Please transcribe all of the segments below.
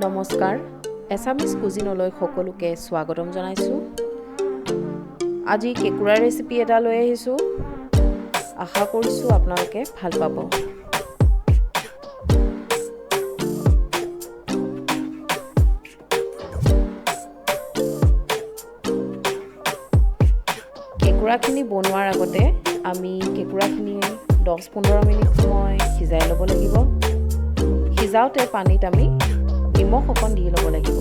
নমস্কাৰ, এছামিজ কুজিনলৈ সকলোকে স্বাগতম জনাইছোঁ। আজি কেঁকুৰা ৰেচিপি এটা লৈ আহিছোঁ, আশা কৰিছোঁ আপোনালোকে ভাল পাব। কেঁকুৰাখিনি বনোৱাৰ আগতে আমি কেঁকুৰাখিনি 10-15 মিনিট সময় সিজাই ল'ব লাগিব। সিজাওঁতে পানীত আমি নিমখ অকণ দি ল'ব লাগিব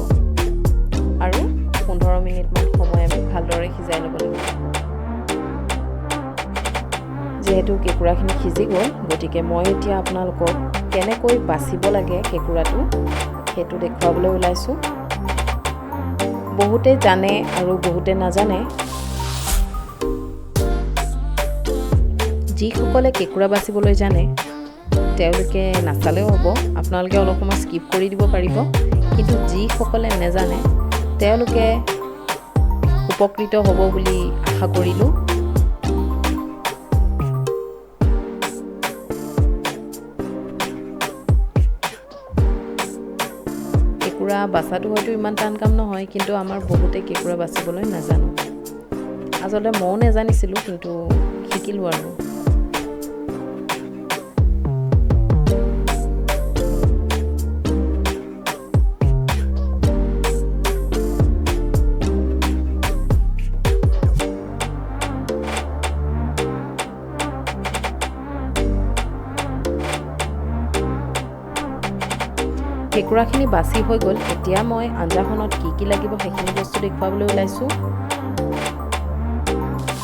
আৰু 15 মিনিটমান সময় আমি ভালদৰে সিজাই ল'ব লাগিব। যিহেতু কেঁকুৰাখিনি সিজি গ'ল, গতিকে মই এতিয়া আপোনালোকক কেনেকৈ বাচিব লাগে কেঁকুৰাটো সেইটো দেখুৱাবলৈ ওলাইছোঁ। বহুতে জানে আৰু বহুতে নাজানে। যিসকলে কেঁকুৰা বাচিবলৈ জানে তেওঁলোকে নাচালেও হ'ব, আপোনালোকে অলপ সময় স্কিপ কৰি দিব পাৰিব। কিন্তু যিসকলে নাজানে তেওঁলোকে উপকৃত হ'ব বুলি আশা কৰিলোঁ। কেঁকুৰা বাচাটো হয়তো ইমান টান কাম নহয়, কিন্তু আমাৰ বহুতে কেঁকুৰা বাচিবলৈ নাজানো। আচলতে ময়ো নাজানিছিলোঁ, কিন্তু শিকিলোঁ আৰু। কেঁকুৰাখিনি বাচি হৈ গ'ল। এতিয়া মই আঞ্জাখনত কি কি লাগিব সেইখিনি বস্তু দেখুৱাবলৈ ওলাইছোঁ।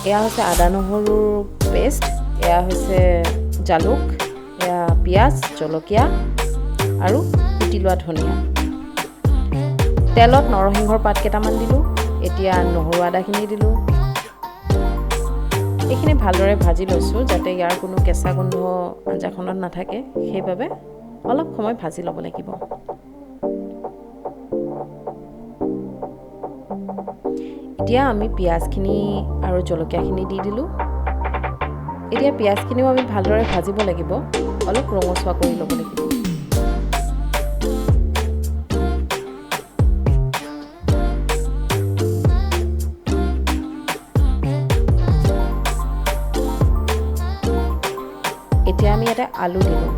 এয়া হৈছে আদা নহৰুৰ পেষ্ট, এয়া হৈছে জালুক, এয়া পিঁয়াজ, জলকীয়া আৰু কুটি লোৱা ধনিয়া। তেলত নৰসিংহৰ পাত কেইটামান দিলোঁ। এতিয়া নহৰু আদাখিনি দিলোঁ। এইখিনি ভালদৰে ভাজি লৈছোঁ যাতে ইয়াৰ কোনো কেঁচা গোন্ধ আঞ্জাখনত নাথাকে, সেইবাবে অলপ সময় ভাজি ল'ব লাগিব। এতিয়া আমি পিঁয়াজখিনি আৰু জলকীয়াখিনি দি দিলোঁ। এতিয়া পিঁয়াজখিনিও আমি ভালদৰে ভাজিব লাগিব, অলপ ৰঙচুৱা কৰি ল'ব লাগিব। এতিয়া আমি ইয়াতে আলু দিলোঁ।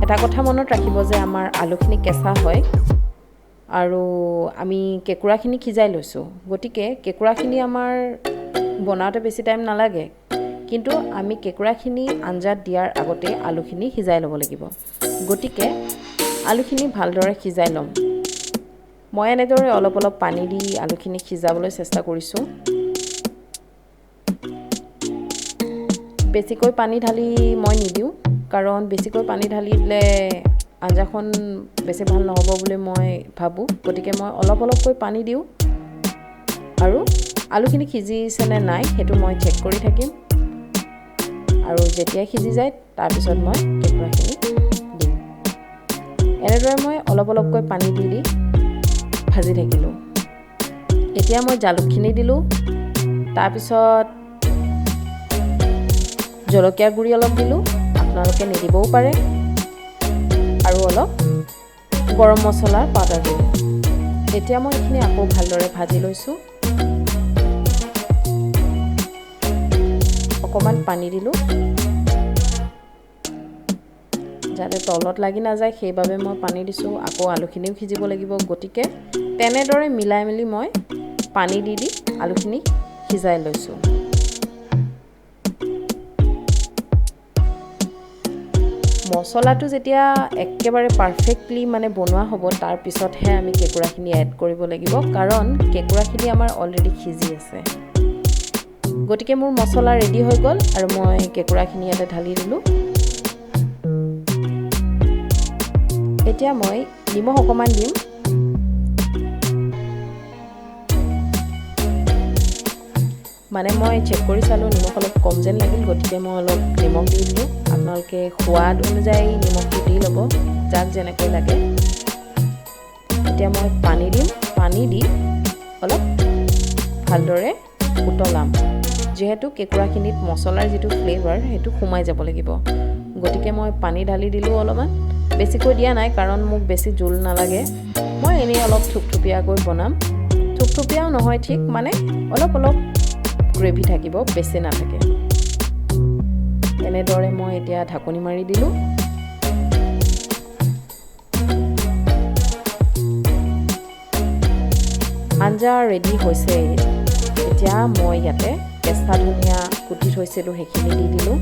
এটা কথা মনত ৰাখিব যে আমাৰ আলুখিনি কেঁচা হয় আৰু আমি কেঁকুৰাখিনি সিজাই লৈছোঁ, গতিকে কেঁকুৰাখিনি আমাৰ বনাওঁতে বেছি টাইম নালাগে। কিন্তু আমি কেঁকুৰাখিনি আঞ্জাত দিয়াৰ আগতে আলুখিনি সিজাই ল'ব লাগিব, গতিকে আলুখিনি ভালদৰে সিজাই ল'ম। মই এনেদৰে অলপ অলপ পানী দি আলুখিনি সিজাবলৈ চেষ্টা কৰিছোঁ। বেছিকৈ পানী ঢালি মই নিদিওঁ, কাৰণ বেছিকৈ পানী ঢালি দিলে আঞ্জাখন বেছি ভাল নহ'ব বুলি মই ভাবোঁ। গতিকে মই অলপ অলপকৈ পানী দিওঁ আৰু আলুখিনি সিজিছেনে নাই সেইটো মই চেক কৰি থাকিম। আৰু যেতিয়া সিজি যায় তাৰপিছত মই কেঁকুৰাখিনি দিম। এনেদৰে মই অলপ অলপকৈ পানী দি দি ভাজি থাকিলোঁ। এতিয়া মই জালুকখিনি দিলোঁ, তাৰপিছত জলকীয়া গুড়ি অলপ দিলোঁ, আপোনালোকে নিদিবও পাৰে, আৰু অলপ গৰম মছলাৰ পাউডাৰ দিলোঁ। এতিয়া মই এইখিনি আকৌ ভালদৰে ভাজি লৈছোঁ। অকণমান পানী দিলোঁ যাতে তলত লাগি নাযায়, সেইবাবে মই পানী দিছোঁ। আকৌ আলুখিনিও সিজিব লাগিব, গতিকে তেনেদৰে মিলাই মেলি মই পানী দি দি আলুখিনি সিজাই লৈছোঁ। মছলাটো যেতিয়া একেবাৰে পাৰফেক্টলি মানে বনোৱা হ'ব তাৰপিছতহে আমি কেঁকুৰাখিনি এড কৰিব লাগিব, কাৰণ কেঁকুৰাখিনি আমাৰ অলৰেডি সিজি আছে। গতিকে মোৰ মছলা ৰেডি হৈ গ'ল আৰু মই কেঁকুৰাখিনি ইয়াতে ঢালি দিলোঁ। এতিয়া মই নিমখ অকণমান দিম। মানে মই চেক কৰি চালোঁ, নিমখ অলপ কম যেন লাগিল, গতিকে মই অলপ নিমখ দি দিলোঁ। আপোনালোকে সোৱাদ অনুযায়ী নিমখটো দি ল'ব, যাক যেনেকৈ লাগে। এতিয়া মই পানী দিম। পানী দি অলপ ভালদৰে উতলাম, যিহেতু কেঁকুৰাখিনিত মছলাৰ যিটো ফ্লেভাৰ সেইটো সোমাই যাব লাগিব। গতিকে মই পানী ঢালি দিলোঁ অলপমান বেছিকৈ দিয়া নাই, কাৰণ মোক বেছি জোল নালাগে। মই এনেই অলপ থুপথুপীয়াকৈ বনাম। থুপথুপীয়াও নহয় ঠিক, মানে অলপ অলপ গ্ৰেভি থাকিব, বেছি নাথাকে। এনেদৰে মই এতিয়া ঢাকনি মাৰি দিলোঁ। আঞ্জা ৰেডি হৈছে। এতিয়া মই ইয়াতে কেঁচা ধনিয়া কুটি থৈছিলোঁ, সেইখিনি দি দিলোঁ।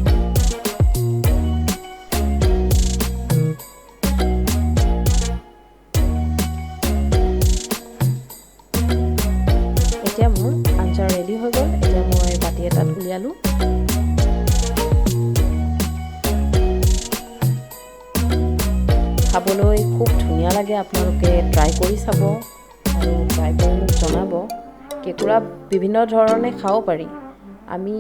এতিয়া মোৰ আঞ্জা ৰেডি হৈ গ'ল। এতিয়া মই বাতি এটাত উলিয়ালোঁ। খাবলৈ খুব ধুনীয়া লাগে, আপোনালোকে ট্ৰাই কৰি চাব আৰু ট্ৰাই কৰি মোক জনাব। কেঁকুৰা বিভিন্ন ধৰণে খাব পাৰি। আমি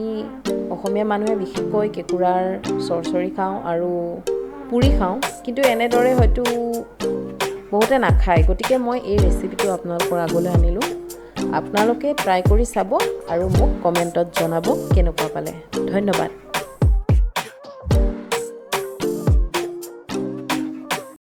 অসমীয়া মানুহে বিশেষকৈ কেঁকুৰাৰ চৰচৰি খাওঁ আৰু পুৰি খাওঁ, কিন্তু এনেদৰে হয়তো বহুতে নাখায়। গতিকে মই এই ৰেচিপিটো আপোনালোকৰ আগলৈ আনিলোঁ। আপোনালোকে ট্ৰাই কৰি চাব আৰু মোক কমেণ্টত জনাব কেনেকুৱা পালে। ধন্যবাদ।